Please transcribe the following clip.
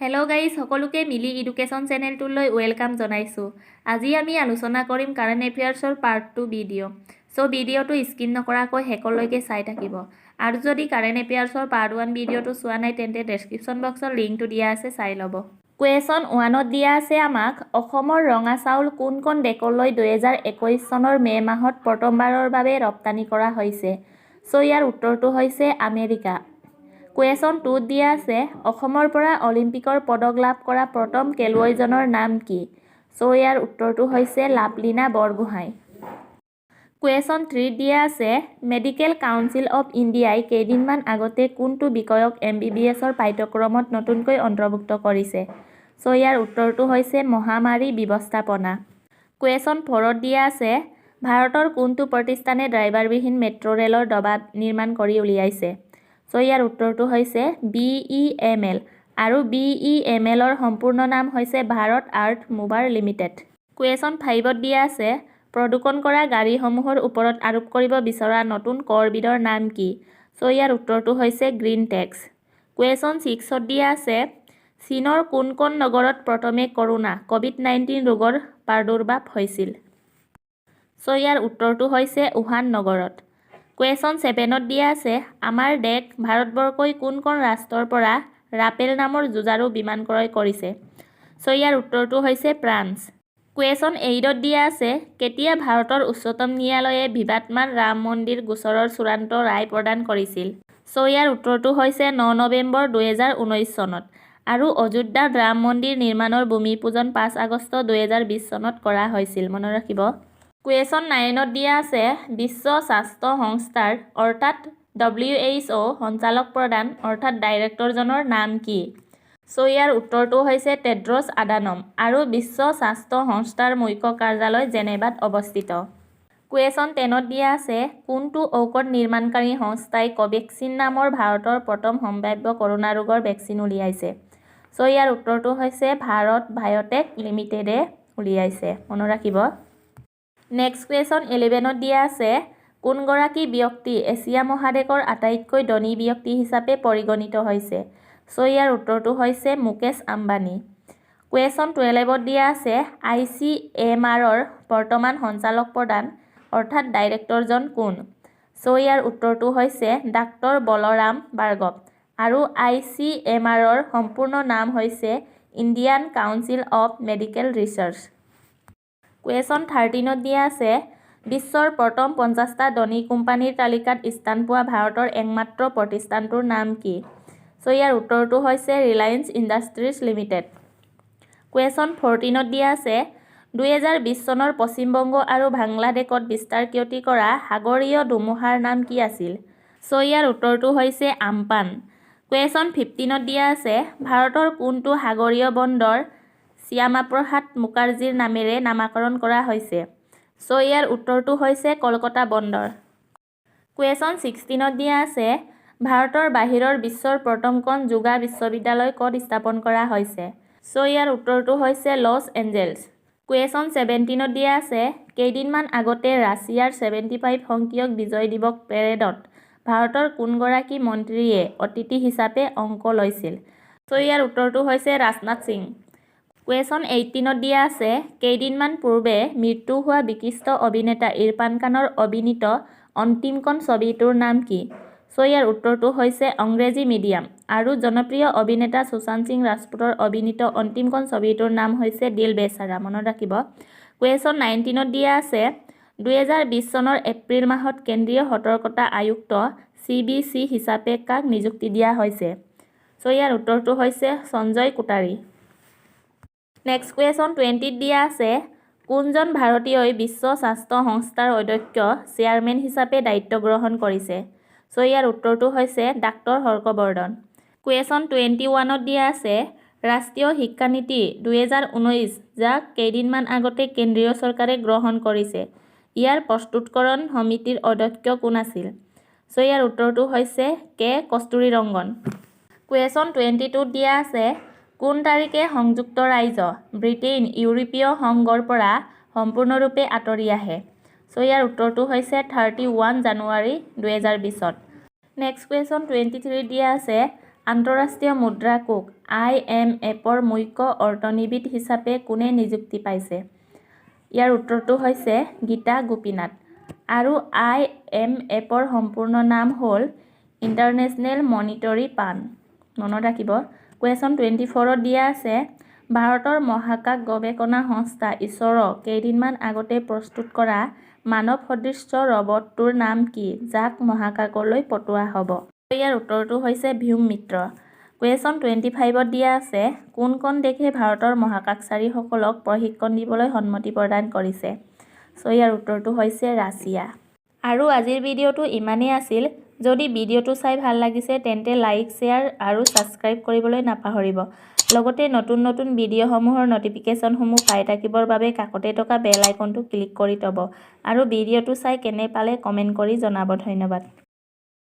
Hello' guys, সকলোকে মিলি education চেনেলটোলৈ welcome জনাইছোঁ। আজি আমি আলোচনা কৰিম কাৰেণ্ট এফেয়াৰ্ছৰ পাৰ্ট 2 ভিডিঅ'। চ' ভিডিঅ'টো স্কিপ নকৰাকৈ শেষলৈকে চাই থাকিব আৰু যদি কাৰেণ্ট এফেয়াৰ্ছৰ পাৰ্ট 1 ভিডিঅ'টো চোৱা নাই, তেন্তে ডেছক্ৰিপশ্যন বক্সত লিংকটো দিয়া আছে, চাই ল'ব। কুৱেশ্যন 1ত দিয়া আছে আমাক, অসমৰ ৰঙা চাউল কোনখন দেশলৈ 2021 চনৰ মে' মাহত প্ৰথমবাৰৰ বাবে ৰপ্তানি কৰা হৈছে? চ' ইয়াৰ উত্তৰটো হৈছে আমেৰিকা। কুৱেশ্যন 2ত দিয়া আছে, অসমৰ পৰা অলিম্পিকৰ পদক লাভ কৰা প্ৰথম খেলুৱৈজনৰ নাম কি? চ' ইয়াৰ উত্তৰটো হৈছে লাভলীনা বৰগোহাঁই। কুৱেশ্যন 3ত দিয়া আছে, মেডিকেল কাউন্সিল অৱ ইণ্ডিয়াই কেইদিনমান আগতে কোনটো বিষয়ক এমবিবিএছৰ পাঠ্যক্ৰমত নতুনকৈ অন্তৰ্ভুক্ত কৰিছে? চ' ইয়াৰ উত্তৰটো হৈছে মহামাৰী ব্যৱস্থাপনা। কুৱেশ্যন 4ত দিয়া আছে, ভাৰতৰ কোনটো প্ৰতিষ্ঠানে ড্ৰাইভাৰবিহীন মেট্ৰ' ৰেলৰ ডবা নিৰ্মাণ কৰি উলিয়াইছে? চ' ইয়াৰ উত্তৰটো হৈছে বিইএমএল আৰু বিইএমএলৰ সম্পূৰ্ণ নাম হৈছে ভাৰত আৰ্থ মুভাৰ লিমিটেড। কুৱেশ্যন 5ত দিয়া আছে, প্ৰদূষণ কৰা গাড়ীসমূহৰ ওপৰত আৰোপ কৰিব বিচৰা নতুন কৰবিধৰ নাম কি? চ' ইয়াৰ উত্তৰটো হৈছে গ্ৰীণ টেক্স। কুৱেশ্যন 6ত দিয়া আছে, চীনৰ কোনখন নগৰত প্ৰথমে কৰোণা ক'ভিড-19 ৰোগৰ প্ৰাদুৰ্ভাৱ হৈছিল? চ' ইয়াৰ উত্তৰটো হৈছে উহান নগৰত। কুৱেশ্যন 7ত দিয়া আছে, আমাৰ দেশ ভাৰতবৰ্ষই কোনখন ৰাষ্ট্ৰৰ পৰা ৰাফেল নামৰ যুঁজাৰু বিমান ক্ৰয় কৰিছে? চ' ইয়াৰ উত্তৰটো হৈছে ফ্ৰান্স। কুৱেশ্যন 8ত দিয়া আছে, কেতিয়া ভাৰতৰ উচ্চতম ন্যায়ালয়ে বিবাদমান ৰাম মন্দিৰ গোচৰৰ চূড়ান্ত ৰায় প্ৰদান কৰিছিল? চ' ইয়াৰ উত্তৰটো হৈছে 9 নৱেম্বৰ 2019 চনত আৰু অযোধ্যাত ৰাম মন্দিৰ নিৰ্মাণৰ ভূমি পূজন 5 আগষ্ট 2020 চনত কৰা হৈছিল, মনত ৰাখিব। কুৱেশ্যন 9ত দিয়া আছে, বিশ্ব স্বাস্থ্য সংস্থাৰ অৰ্থাৎ WHO সঞ্চালক প্ৰধান অৰ্থাৎ ডাইৰেক্টৰজনৰ নাম কি? চ' ইয়াৰ উত্তৰটো হৈছে টেড্ৰছ আদানম আৰু বিশ্ব স্বাস্থ্য সংস্থাৰ মুখ্য কাৰ্যালয় জেনেভাত অৱস্থিত। কুৱেশ্যন 10ত দিয়া আছে, কোনটো ঔষধ নিৰ্মাণকাৰী সংস্থাই কোভেক্সিন নামৰ ভাৰতৰ প্ৰথম সম্ভাৱ্য কৰোণা ৰোগৰ ভেকচিন উলিয়াইছে? চ' ইয়াৰ উত্তৰটো হৈছে ভাৰত বায়'টেক লিমিটেডে উলিয়াইছে, মনত ৰাখিব। নেক্সট কুৱেশ্যন 11ত দিয়া আছে, কোনগৰাকী ব্যক্তি এছিয়া মহাদেশৰ আটাইতকৈ ধনী ব্যক্তি হিচাপে পৰিগণিত হৈছে? চ' ইয়াৰ উত্তৰটো হৈছে মুকেশ আম্বানী। কুৱেশ্যন 12ত দিয়া আছে, আইচিএমআৰৰ বৰ্তমান সঞ্চালক প্ৰধান অৰ্থাৎ ডাইৰেক্টৰজন কোন? চ' ইয়াৰ উত্তৰটো হৈছে ডাক্তৰ বলৰাম ভাৰ্গৱ আৰু আইচিএমআৰৰ সম্পূৰ্ণ নাম হৈছে Indian Council of Medical Research। Question 13ত দিয়া আছে, বিশ্বৰ প্ৰথম 50টা ধনী কোম্পানীৰ তালিকাত স্থান পোৱা ভাৰতৰ একমাত্ৰ প্ৰতিষ্ঠানটোৰ নাম কি? চ' ইয়াৰ উত্তৰটো হৈছে ৰিলায়েন্স ইণ্ডাষ্ট্ৰিজ লিমিটেড। কুৱেশ্যন 14ত দিয়া আছে, 2020 চনৰ পশ্চিমবংগ আৰু বাংলাদেশত বিস্তাৰ ক্ষতি কৰা সাগৰীয় ধুমুহাৰ নাম কি আছিল? চ' ইয়াৰ উত্তৰটো হৈছে আমপান। কুৱেশ্যন 15ত দিয়া আছে, ভাৰতৰ কোনটো সাগৰীয় বন্দৰ শ্যামাপ্ৰসাদ মুখাৰ্জীৰ নামেৰে নামাকৰণ কৰা হৈছে? চ' ইয়াৰ উত্তৰটো হৈছে কলকাতা বন্দৰ। কুৱেশ্যন 16ত দিয়া আছে, ভাৰতৰ বাহিৰৰ বিশ্বৰ প্ৰথমখন যোগা বিশ্ববিদ্যালয় ক'ত স্থাপন কৰা হৈছে? চ' ইয়াৰ উত্তৰটো হৈছে লছ এঞ্জেলছ। কুৱেশ্যন 17ত দিয়া আছে, কেইদিনমান আগতে ৰাছিয়াৰ 75 সংখ্যক বিজয় দিৱস পেৰেডত ভাৰতৰ কোনগৰাকী মন্ত্ৰীয়ে অতিথি হিচাপে অংশ লৈছিল? চ' ইয়াৰ উত্তৰটো হৈছে ৰাজনাথ সিং। কুৱেশ্যন 18ত দিয়া আছে, কেইদিনমান পূৰ্বে মৃত্যু হোৱা বিশিষ্ট অভিনেতা ইৰফান খানৰ অভিনীত অন্তিমখন ছবিটোৰ নাম কি? চ' ইয়াৰ উত্তৰটো হৈছে আংগ্ৰেজী মিডিয়াম আৰু জনপ্ৰিয় অভিনেতা সুশান্ত সিং ৰাজপুতৰ অভিনীত অন্তিমখন ছবিটোৰ নাম হৈছে দিল বেচাৰা, মনত ৰাখিব। কুৱেশ্যন 19ত দিয়া আছে, 2020 চনৰ এপ্ৰিল মাহত কেন্দ্ৰীয় সতৰ্কতা আয়ুক্ত চিভিচি হিচাপে কাক নিযুক্তি দিয়া হৈছে? চ' ইয়াৰ উত্তৰটো হৈছে সঞ্জয় কোঠাৰী। নেক্সট কুৱেশ্যন 20ত দিয়া আছে, কোনজন ভাৰতীয়ই বিশ্ব স্বাস্থ্য সংস্থাৰ অধ্যক্ষ চেয়াৰমেন হিচাপে দায়িত্ব গ্ৰহণ কৰিছে? চ' ইয়াৰ উত্তৰটো হৈছে ডাক্তৰ হৰ্ষবৰ্ধন। কুৱেশ্যন 21ত দিয়া আছে, ৰাষ্ট্ৰীয় শিক্ষানীতি 2019, যাক কেইদিনমান আগতে কেন্দ্ৰীয় চৰকাৰে গ্ৰহণ কৰিছে, ইয়াৰ প্ৰস্তুতকৰণ সমিতিৰ অধ্যক্ষ কোন আছিল? চ' ইয়াৰ উত্তৰটো হৈছে কে কস্তুৰী ৰংগন। কুৱেশ্যন 22ত দিয়া আছে, কোন তাৰিখে সংযুক্ত ৰাজ্য ব্ৰিটেইন ইউৰোপীয় সংঘৰ পৰা সম্পূৰ্ণৰূপে আঁতৰি আহে? চ' ইয়াৰ উত্তৰটো হৈছে 31 জানুৱাৰী 2020ত। নেক্সট কুৱেশ্যন 23 দিয়া আছে, আন্তঃৰাষ্ট্ৰীয় মুদ্ৰা কোষ, আইএমএফৰ মুখ্য অৰ্থনীতিবিদ হিচাপে কোনে নিযুক্তি পাইছে? ইয়াৰ উত্তৰটো হৈছে গীতা গোপীনাথ। আৰু আইএমএফৰ সম্পূৰ্ণ নাম হ'ল ইণ্টাৰনেশ্যনেল মনিটৰী ফাণ্ড, মনত ৰাখিব। কুৱেশ্যন 24ত দিয়া আছে, ভাৰতৰ মহাকাশ গৱেষণা সংস্থা ইছৰ' কেইদিনমান আগতে প্ৰস্তুত কৰা মানৱ সদৃশ ৰবটটোৰ নাম কি, যাক মহাকাশলৈ পঠোৱা হ'ব? ইয়াৰ উত্তৰটো হৈছে ভ্যোম মিত্ৰ। কুৱেশ্যন 25ত দিয়া আছে, কোনখন দেশে ভাৰতৰ মহাকাশচাৰীসকলক প্ৰশিক্ষণ দিবলৈ সন্মতি প্ৰদান কৰিছে? চ' ইয়াৰ উত্তৰটো হৈছে ৰাছিয়া। আৰু আজিৰ ভিডিঅ'টো ইমানেই আছিল। যদি ভিডিঅ'টো চাই ভাল লাগিছে, তেন্তে লাইক, শ্বেয়াৰ আৰু ছাবস্ক্ৰাইব কৰিবলৈ নাপাহৰিব। লগতে নতুন নতুন ভিডিঅ'সমূহৰ ন'টিফিকেশ্যনসমূহ পাই থাকিবৰ বাবে কাষতে থকা বেল আইকনটো ক্লিক কৰি থ'ব আৰু ভিডিঅ'টো চাই কেনে পালে কমেণ্ট কৰি জনাব। ধন্যবাদ।